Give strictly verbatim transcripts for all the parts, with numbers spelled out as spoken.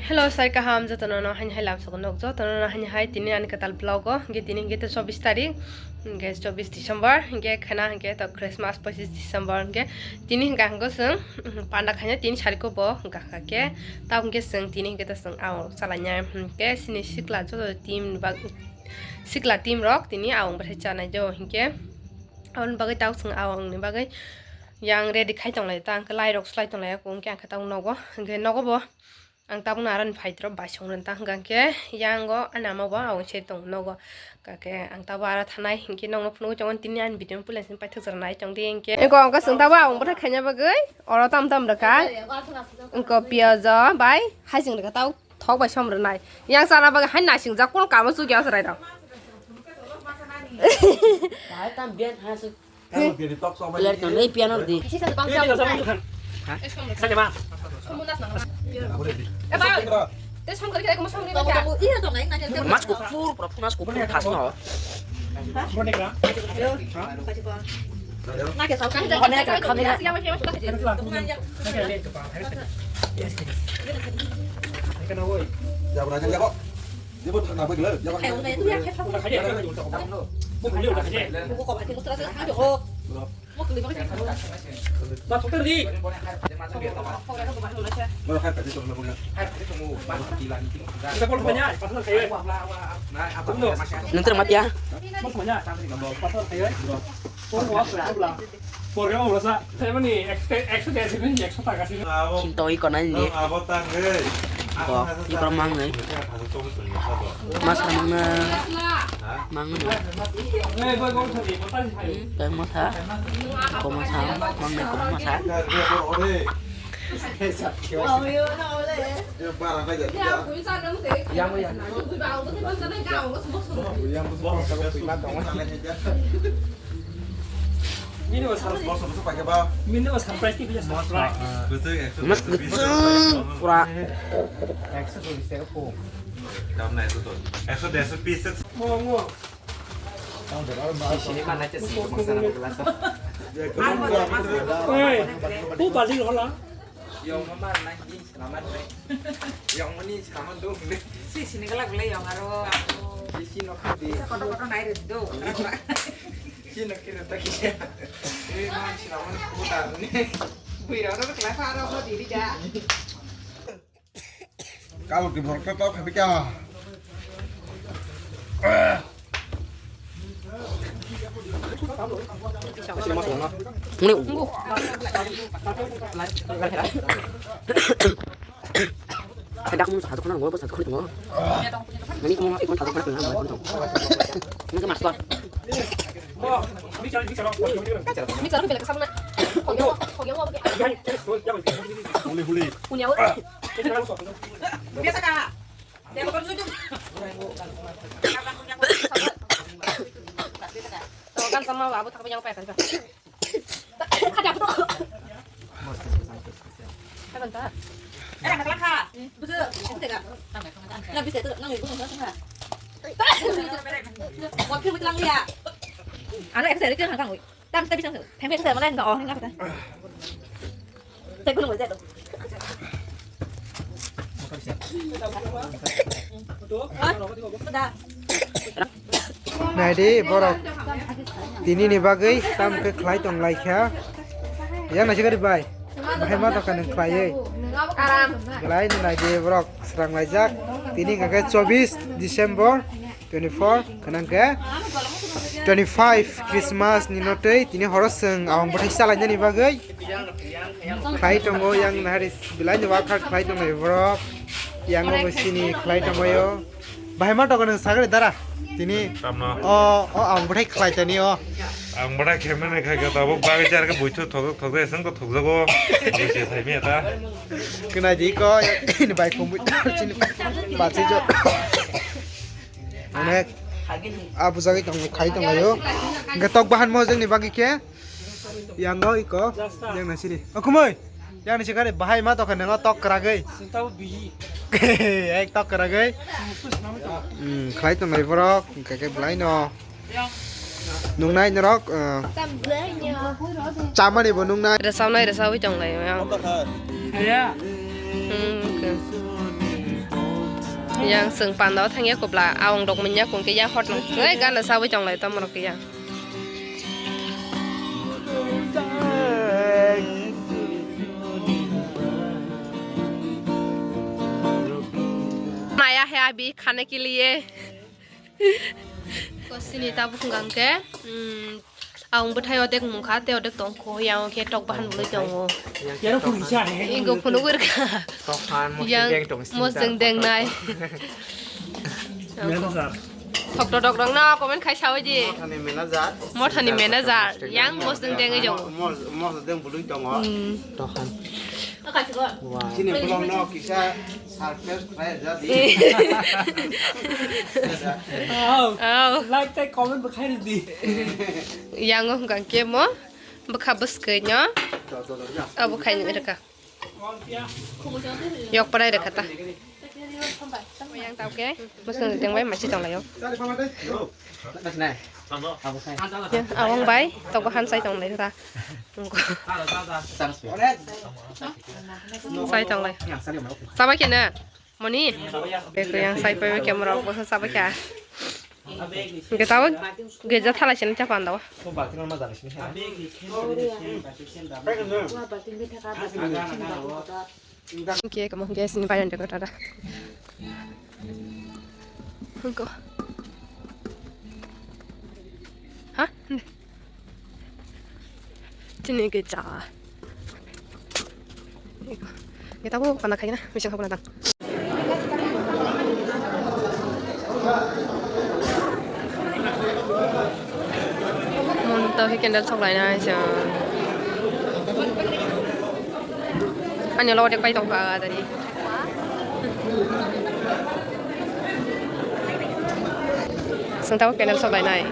Hello, sai kaham jotono no haini hai lamsok nok jotono no haini hai tini ani kwtal vlog o, hingke tini hingke to chobbish tarik, hingke chobbish December, hingke khana hingke to Christmas pochishe December, hingke tini hingka hingke chwng panda khaina tini sariko bo hingka kha khe, tamo hingke chwng tini hingke to chwng ao chalaina hingke chini sikla joto team ni bag-, sikla team rok tini ao bwthai chanai do hingke aboni bagwi tamo chwng ao wngni bagwi yang ready khai tonglai ta hingke lai rok slai tonglai khe hingke ang khe tamo nogo hingke nogo bo. Ang tabukno aro ni phaitro bai song rwna ta hwnkha khe yango ani ama bo ang se tong nogo. Kake ang tabo aro thanai hinkhe nokno phunugwi tongo tini ani video puila sini paithak jora nai tongdi hinkhe. Eko ang kasung tabo ang bwthai khaina bagwi oro tam tam rwkha. Engko piyajo bai haiching rwkha tau thok bai som rwnai. Yang chana bagwi hai naising jak kono kamo chukya sarai rok. Tam bian ha su. Player tong, ei piano di. Mas kupur, pura punas kupur khasno. Nung terima ya. Sintoi konai ni. Bo, ibar mangnai. Mas mangna. Mangna. Tang masa. Ko masa. Mangnai ko masa. Yang yang. Bini bo surprise. Bini bo surprise ni bisa surprise. Mas gujung pura. Ekso dua puluh ekso. Ekso dua puluh piece. Mo mo. Sini mana cek sih kemasan apa gelas? Oi, bu balik hola. Yang mana lagi? Selamat, Rek. Yang mana selamat dong, Rek. Si sini kelak boleh yang aro. Di sini aku di. Kotor-kotor naik itu. Sini kira tak kira. Eh, mana selamat putar nih. Bui aro kelak aro kau diri dah. Kalau di borok tau khabi kya. Muni. Dak mun satu kena ngol satu kena ngol. Ini kamu ikut satu kena ngol satu. Ini ke master. Ini cara kita sama. Huli huli. Punya. Biasa kak. Kan sama babu tak punya apa ya kan? Ada apa tuh? Apa entah? Eh, anak langka. Betul. Itu enggak. Nggak bisa itu, nang ibu nggak suka. Wakil betul ya. Anak S D itu nggak tahu. Tam tapi sang. Pembe saya mana enggak oh enggak kata. Saya gunung aja tuh. Naidi borok tini ni bagwi tam khe khlai tong lai kha. Yang nasi gari bai. Bahai ma toka nang khlai. Belai ni naidi borok srang laijak. Tini kha khe chobbish December. Twenty-four, khanang khe twenty-five Christmas ni no tei tini horo chwng awang bwthai chalainani bagwi khlai tongo, yang nahari belai ni wakha khlai tongo borok, yang bo sini khlai tongo yo. Bahai ma togo nang sagri dara tini. Tamno. O, o awang bwthai khlai tani o. Ang bwthai khe mene khai khe tabuk bagwi jar khe buithu thok thok de seng ko thok jago. Buithu thai mi ta. Kwnai di ko ini bai khumui chini bachai jo. Onek a bujagwi tong khai tong laio. Hingke tok bahan mo jengni bagwi khe. Yango iko. Yang na sini. O kumui. Yang ni sikari bahai ma tokha nang tok kragwi. Ek tok kragwi. Hmm, khlai tong lai borok. Hingke khe belai no. Nungnai norok, eh, chamani bo nungnai. Rwchapnai rwchapwi tong lai yang. Hmm, okay. Yang chwng panda o thangya kubla, aung rok manya kung khe yang hot nang. Ei, gana sawi tong lai tamo rok yang. Maya hai abhi khane ke liye. Ko sini tabuk hwnkha khe, mm, ang bwthai odek mungkha, tei odek tongkho, yang khe tok bahan bwlwi tongo. Yang Yang tok phunukgwi rwkha. Tok han, mosdeng Yang deng tong, mosdeng sinda deng nai. Manager. Thok to dok rok no comment khai sawi di. Mothani manager. Mothani manager, yang mosdeng deng tongo. Mos-, mosdeng bwlwi tongo. Hmm. Tok han. Chini vlog no kisa Surprise khlai rwjak di. Aw. Aw. Like tei comment bo khai rwdi. Yang o hwnkha khe mo bwkha bwskwi no. Abo khai rwkha. Yok parai rwkha ta. Yang tau khe bwswng tengbai masi tong lai o. Yang awang bai tok bahan sai tong lai ta. Sai tong lai. Sabai khe na. Moni. Beko yang sai pai khe mora bosa sabai kha. Ge tau geja thala sini cha panda. Ke kamo gas ni bayar de kota da. Hungko. Ha? Chini geja. Eko. Kita bo panda khai na, misang khapna dang. Mon tau hi candle sok lai na chang. Ani lo dek pai tong ka tadi. Sengtao candle sok lai nai.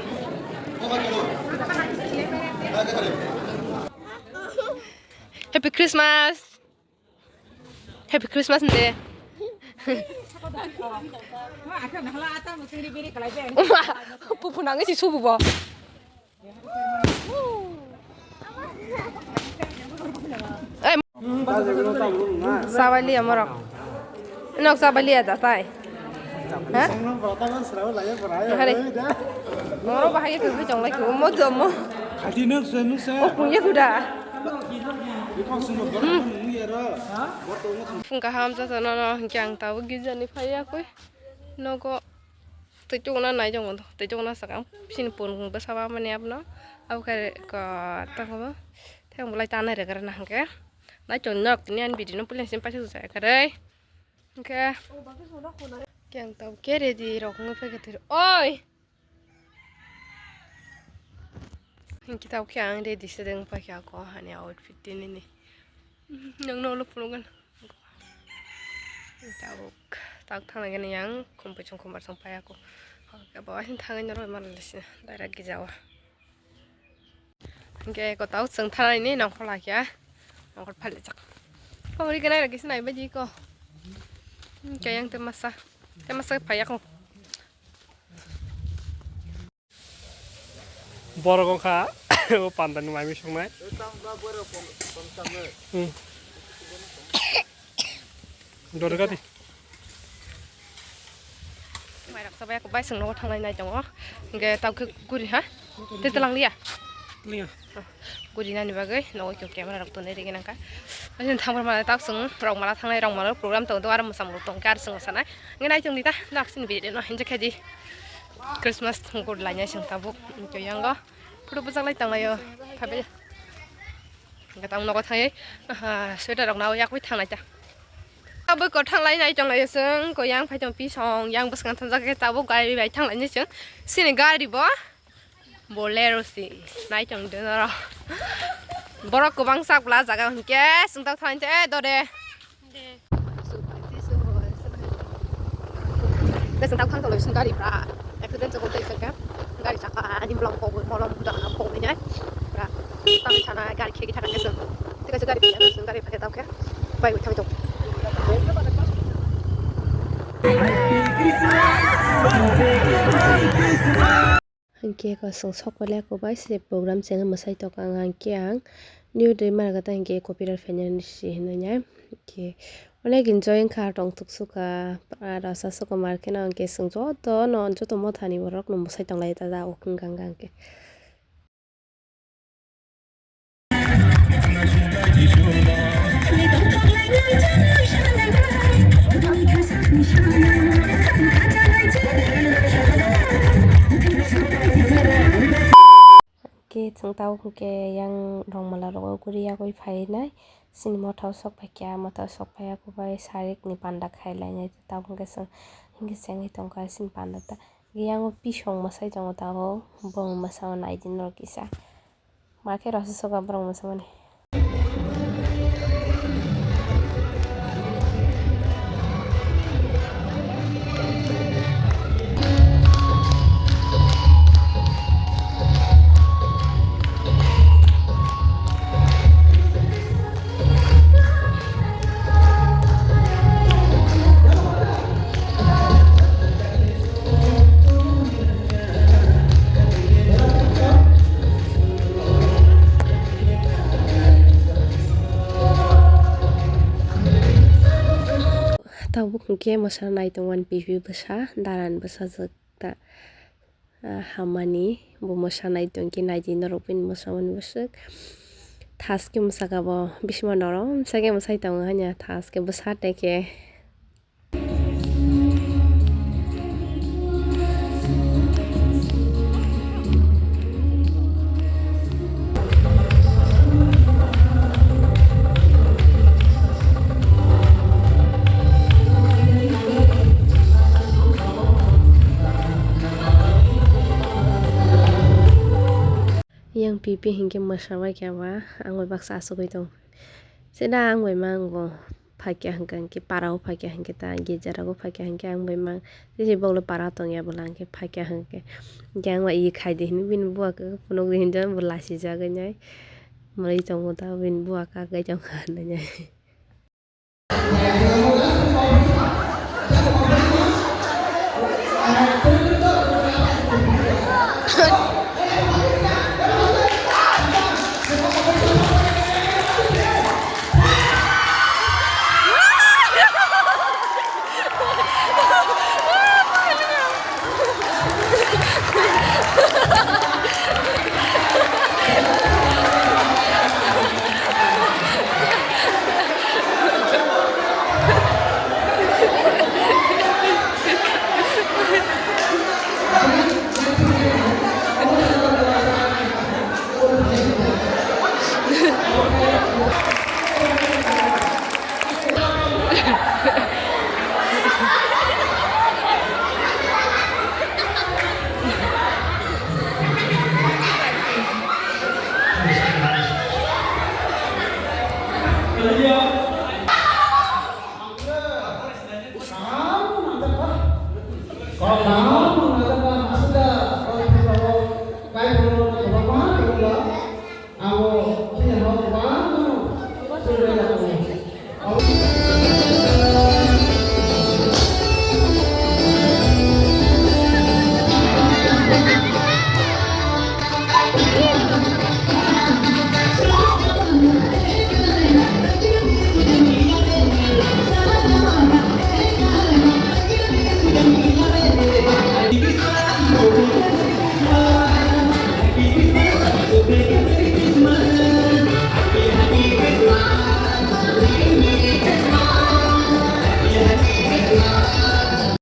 Happy Christmas. Happy Christmas de. Uma, pupu nangwi si subu bo. Ei, sabai liya morok. Nok sabai liya da tai. Ha? Hari. Moro bahai ke bi jonglai ko mo do mo. O punya kuda. Phung kaham sa sa no no hingke ang tabo girja ni phai ya koi. Nogo. Tei chukna nai jong tei chukna sakang sini pun bwsa ba mani abono abo khe ko tang bo tei ang bolai ta nai rwgwrana hwnkhe nai chong nok tini ani video no puila sini paisa jaya kwrwi hwnkhe khe ang tabuk khe ready rok wngwi phaikha twi oi hwnkhe tabuk khe ang ready se wngwi paikha ako hani outfit tini ni nokno ulo phunukgwno. Tabuk, tabuk thangna gini yang khum kuchung khum barsong paiya kho. Oke, bo asin thangwi norok mala lisi direct gija o. Hingke ko tabuk chwng thangnaini nongkhor lakya. Nongkhor phailaijak. Pamari gwnai rok kisa naibaidi ko. Hingke yang te masa, te masa phaiya kho. Borok wngkha o pandani mai mui songnai. Hmm. Dorga di. Mai raksa bai bai song nogo thanglai nai tongo. Hingke tau khe guri ha. Te telang liya. Liya. Guri nani bagwi nogo kyo camera rok tonwi rigi nangkha. Ani thangbar mala tak song rok mala thanglai rok mala program tong do aro mwsang rok tong khe aro song sanai. Nge nai tong di ta nak sini bidi no hinja khe di. Christmas thwngkor lainai chwng tabuk. Hwnkhe yango photo bwchaklai tanglaio. Phaibaiya. Hwnkhe tamo nogo thangwi, aha, sweater rokno yakwi thanglai ta. Abo kothanglai nai tonglaio chwng, ko yang phai tong pisong, yang bwskang thangjak khe tabuk gari bai thanglainai chwng. Sini gari bo Bolero si nai tong de norok. Borok kwbang sak bwla jaga hwnkhe chwng tak thanglainai te dode. Tei chwng tak thang tonglaio chwng gari pra accident chukuk tei chwng khe gari chakka ani bolong kok bolong buda kok ni nai pra tangwi sana gari khegi thang khe chwng tei kaisa gari phai chwng gari phai tong khe bike bai thangwi tong. Hingke ko chwng sok pele ko bai se program chengwi mwsai tongo ang, hingke ang new day mara kata hingke copyright fainani se hinui ya, hingke Onek enjoy wngkha, tongthok sukha, aro sa sukha mar kheno hwnkhe chwng joto no, joto mothani borok no mwsai tonglai ta da, o hwnkha hwnkha hwnkhe. Khe chwng tabuk hwnkhe yang rongmala rogo guri yagwi phainai. Chini motha o sok phaikha, motha o sok phaiya khe bai sarikni panda khai lainai. Tabuk hwnkhe chwng hwnkhe chengwi tongkha chini panda ta. Yang o bisong mwsai tongo tabuk, bong mwsa o naidi norok kisa. Ma khe rw se soka borok mwsamani. Tabuk hwnkhe mwsa nai tongmani pipi bwsa, daran bwsajwk ta. Ah, hamani bo mwsa nai tongkhe naidi norok bini mwsamani bwswk. Thaskhe mwsakha bo, bisima norok msakhe mwsai tongo hanya, thaskhe bwsa tei khe. Yang pipi hinkhe mwsa bai khe ba, ang bai baksa achugwi tongo. Sida ang bai ma ang bo phaikya hwnkha hinkhe, para o phaikya hinkhe ta, girja rogo phaikya hinkhe ang bai ma, tei se bokle para tongya bwla hinkhe phaikya hinkhe. Hinkhe ang bai ye khaidi hinwi bini buwa khe phunukdi hinjak bo lasijagwi nai. Mwrwi tongo ta bini buwa kagwi tongkha hinwi nai.